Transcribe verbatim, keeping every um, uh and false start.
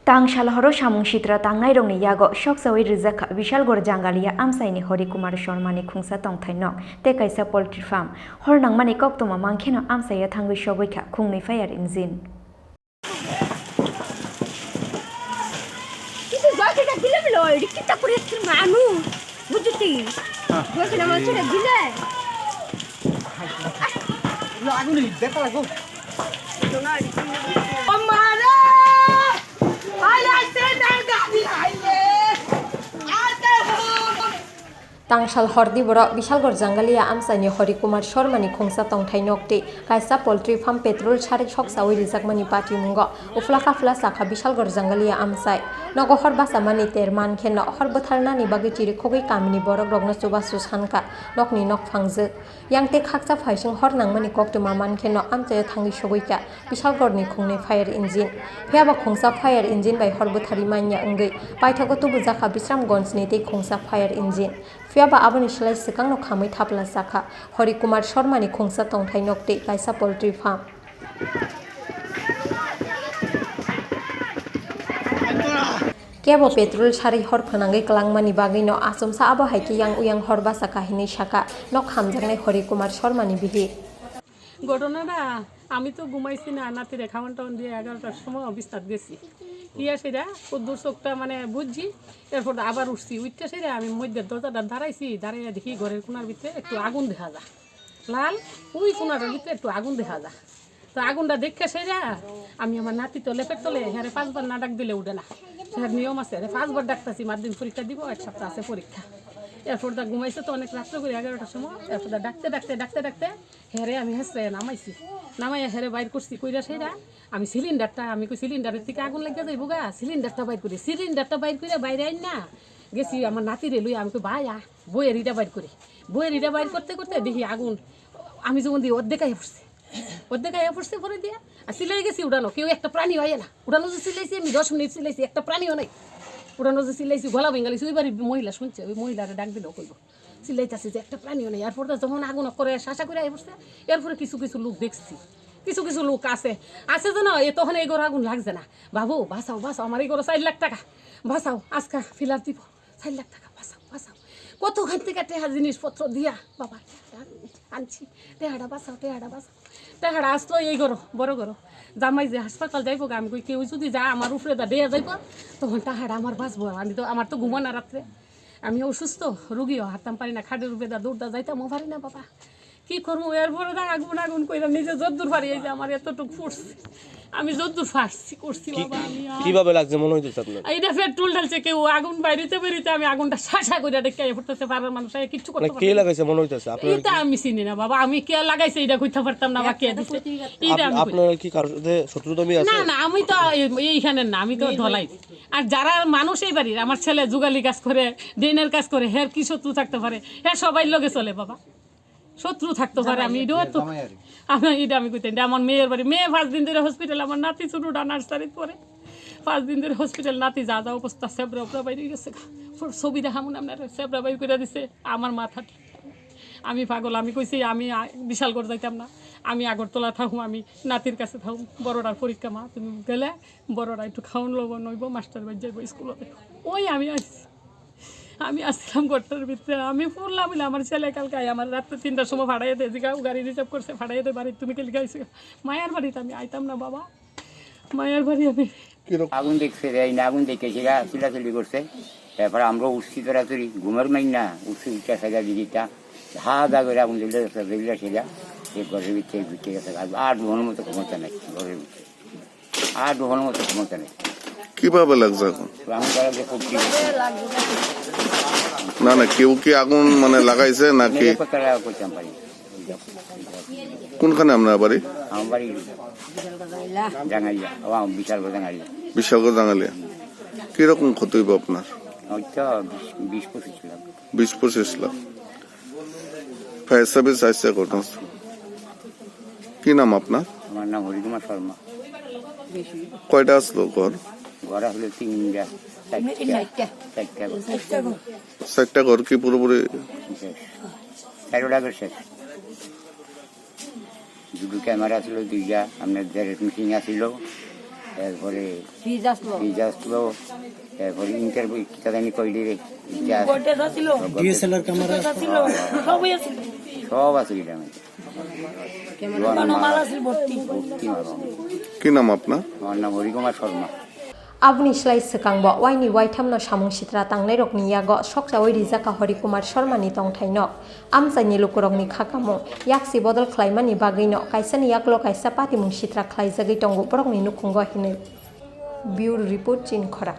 Tangsal horo samung sitra tangnairokni yago soksaui rijak kha Bishalgarh Jangalia amchaini Hori Kumar Sharmani khungsa tongthai nok tei kaisa poultry farm. Hor nangmani koktwma mankhe no amchaio thangwi sogwi kha khungnwi fire engine. Itu gua kita gila beloi, kita kulit manu. Bujuti. Gua kena masuk dah gila. Lo aku nih, beta lagu. Amara! Ayo, saya dah gak di ayo. Ada. Tangsal hordi borok Bishalgarh Jangalia amchaini Hori Kumar Sharmani khungsa tongthai nok tei kaisa poultry farm petrol sari soksaui rijakmani patimungo uphla kaphla sakha Bishalgarh Jangalia amchai. Nogo hor bachamani ter mankhe no hor bwtharnani bagwi chirikhogwi kamini borokrokno chubachu sankha, nokni nok phangjak. Yang tei khaksa phaising hor nangmani koktwma mankhe no amchaio thangwi sogwi kha Bishalgarhni khungnwi fire engine. Phiyaba khungsa fire engine bai hor bwtharwi manya wngwi paithago tubujakha Bisramganjni tei khungsa fire engine. Phiyaba aboni slai swkangno khamwi thapla sakha Hori Kumar Sharmani khungsa tongthai nok tei kaisa poultry farm. Kebo petrol sari hor phwnangwi kwlangmani bagwino achomsa abo hai khe yang uyang hor bachakha hinwi sakha nok hamjaknai Hori Kumar Sharmani bihik. ঘটনাটা আমি তো ঘুমাইছি না, নাতিরে খাওয়ান টাওয়ান দিয়ে এগারোটার সময় বিছনাত গেছি। গিয়া সেটা কদ্দুর চোখটা মানে বুঝছি, এরপর আবার উঠছি। উঠতে সেটা আমি মধ্যে দরজাটা দাঁড়াইছি, দাঁড়াইয়া দেখি ঘরের কোনার ভিতরে একটু আগুন দেখা যায়, লাল, ওই কোনাটার ভিতরে একটু আগুন দেখা যায়। তো আগুনটা দেখে সেটা আমি আমার নাতি তো লেপের তলে, হ্যাঁ রে, পাঁচবার না ডাক দিলে উঠে না। হ্যাঁ, নিয়ম আছে, হ্যাঁ রে, পাঁচবার ডাকতেছি, মাধ্যমিক পরীক্ষা দিব, এক সপ্তাহ আছে পরীক্ষা। এরপর দা ঘুমাইছে তো অনেক রাত্রে করে এগারোটার সময়, এরপর দা ডাকতে ডাকতে ডাকতে ডাকতে হেরে আমি হেসরে নামাইছি, নামাইয়া হেরে বাইর করছি, কইরা সেরা আমি সিলিন্ডারটা, আমি কই সিলিন্ডারের থেকে আগুন লাগিয়া যাইবো গা, সিলিন্ডারটা বাইর করি, সিলিন্ডারটা বাইর করে বাইরে আইন না গেছি আমার নাতিরে লই, আমি কই ভাই আ, বইয়ের ইটা বাইর করি, বইয়ের ইটা বাইর করতে করতে দেখি আগুন, আমি যেমন দিই অর্ধেক আইয়া পড়ছে, অর্ধেক আইয়া পড়ছে পরে দিয়া আর সিলাই গেছি উড়ানো, কেউ একটা প্রাণী হয় না, উড়ানো যে সিলাইছি আমি দশ মিনিট সিলাইছি, একটা প্রাণীও নাই, উড়ানো যে সিলাইছি গলা ভেঙে গেছি, ওই বাড়ির মহিলা শুনছে, ওই মহিলারে ডাক দিলেও কইবো। চিল্লাইতেছে যে একটা প্রাণীও নেই। এরপর তো যখন আগুন করে শাসা করে আই বসছে, এরপরে কিছু কিছু লোক দেখছি, কিছু কিছু লোক আছে, আছে যে না, এ তখন এই ঘরে আগুন লাগছে না, বাবু বাঁচাও, বাঁচাও, আমার এই ঘরে চার লাখ টাকা, বাঁচাও, আজকে ফিলার দিব, চার লাখ টাকা, বাঁচাও, বাঁচাও। কতখান থেকে টেহা জিনিসপত্র দিয়া বাবা আনছি, টেহাটা বাঁচাও, টেহাটা বাঁচাও। টেহাটা আসলো এই ঘরো, বড় ঘরো, জামাই যে হাসপাতাল যাইবো গা, আমি কই কেউ যদি যা আমার উপরে দা দেয়া যাইবো, তখন টেহাটা আমার বাঁচবো, আমি তো, আমার তো ঘুমানা রাত্রে। আমি অসুস্থ রুগীও, হাঁটতাম পারি না, খাটের উপরে দা দৌড় দা যাইতামও পারি না বাবা। কি করবো? এরপরে দা আগুন আগুন কইরা নিজে যদ্দূর পারি, এই যে আমার এতটুকু ফুটছে, আমি যদ্দূর পারছি করছি কি-, বাবা। আমি আর কিভাবে লাগছে মনে হইতেছে আপনার? এইটা পেট্রোল ঢালছে কেউ, আগুন বাইরিতে বাইরিতে আমি আগুনটা সাসা করে ডেকে ফুটতেছে, পাড়ার মানুষ আগে কিচ্ছু করতে না, পারছে কে না। লাগাইছে মনে হইতেছে আপনার? এটা আমি চিনি না বাবা, আমি কে লাগাইছে এটা কইতে পারতাম না বা কে দিছে, এটা আপ-, আমি কই- আপনার কি কারোর সাথে শত্রুতা মিল আছে? না, না, আমি তো এই-, এইখানে না, আমি তো ধলাই। আর যারা মানুষ এই বাড়ির, আমার ছেলে জুগালি কাজ করে, ড্রেনের কাজ করে, হের কি শত্রু থাকতে পারে? হ্যাঁ, সবাই লগে চলে বাবা, শত্রু থাকতে পারে। আমি এটাও তো, জামাই আর কি। আমি এটা আমি কইতে, এটা আমার মেয়ের বাড়ি। মেয়ে পাঁচ দিন ধরে হসপিটাল, আমার নাতি ছোটটা নার্সারিত পড়ে, পাঁচ দিন ধরে হসপিটাল, নাতি যা যা অবস্থা, সেবরা উপরা বাইরে গেছে গা। ওর ছবি দেখামু না আপনার, সেবরা বাইর করে দিছে আমার মাথাটা। আমি পাগল, আমি কইছি আমি আ-, বিশালগড় যাইতাম না, আমি আগরতলা থাকুম, আমি নাতির কাছে থাকুম। বড়টার পরীক্ষা, মা তুমি গেলে বড়টা একটু খাওন লবো নইবো, মাস্টার বাড়ি যাইবো স্কুলে। ওই আমি আইছি, আমি আসছিলাম ঘরটার ভিতরে, আমি পড়লাম হইলে আমার ছেলে কালকে আয়, আমার রাত্রে তিনটার সময় ফাটাইয়া দে, জিগা গাড়ি রিজার্ভ করছে, ফাটাইয়া দে বাড়ি, তুমি কালকে আইসো। মায়ার বাড়িতে আমি আইতাম না বাবা, মায়ার বাড়ি আমি। কিরকম? আগুন দেখছে রে, এই না আগুন দেখে সেটা চিল্লাচিল্লি করছে। তারপরে আমরা উঠছি তোরাতুরি, ঘুমের মাই না, উঠছি উঠতে সেটা দিদিটা, হা দা করে আগুন জ্বলতে গেছে, জ্বলতে সেটা, এই ঘরের ভিতরে ঢুকে গেছে। আর আট ঘন্টার মতো ক্ষমতা নাই ঘরের ভিতরে, আট ঘন্টার মতো ক্ষমতা নেই। কিভাবে লাগছে এখন? তো আমি তারা যে খুব ঠিক না, না, কেউ কি আগুন মানে লাগাইছে নাকি? মেরে কোথায় করতাম পারি। কোনখানে আপনার বাড়ি? আমার বাড়ি জাঙ্গালিয়া, ও, বিশালগড় জাঙ্গালিয়া। বিশালগড় জাঙ্গালিয়া। কিরকম ক্ষতি হইব আপনার? ওই তো বিশ, বিশ পঁচিশ লাখ। বিশ পঁচিশ লাখ। ফায়ার সার্ভিস আসছে ঘটনা। কি নাম আপনার? আমার নাম হরিকুমার শর্মা। কয়টা আসলো ঘর? ঘর আসলে তিনটা, চারটা, চারটা ঘর। চারটা ঘর কি পুরোপুরি? শেষ। চারোটা ঘর শেষ। দুটো ক্যামেরা ছিল দুইটা, আপনার জেরক্স মেশিন আছিল, এরপরে ফ্রিজ আসলো। ফ্রিজ আসলো, এরপরে ইন্টারভিউ কিতা জানি কইলি রে, ইতিহাস। গডরেজ আসলো। DSLR camera. সুটকেস আসলো। সবই আসলো। সব আছে এটার মধ্যে। ক্যামেরা। দোকানো মাল আসলো ভর্তি। ভর্তি মাল। কি নাম আপনার? আমার নাম হরিকুমার Sharma. Aboni slai swkangbo waini waithamno samung sitra tangnairokni yago sokchaui rijak kha Hori Kumar Sharmani tongthaino. Amchaini lukurokni kha kamung yaksi bodol khlaimani bagwino kaisani yaklo kaisa patimung sitra khlaijagwi tongo borokni nukhungo hinwi. Bureau Report, Chinkhora.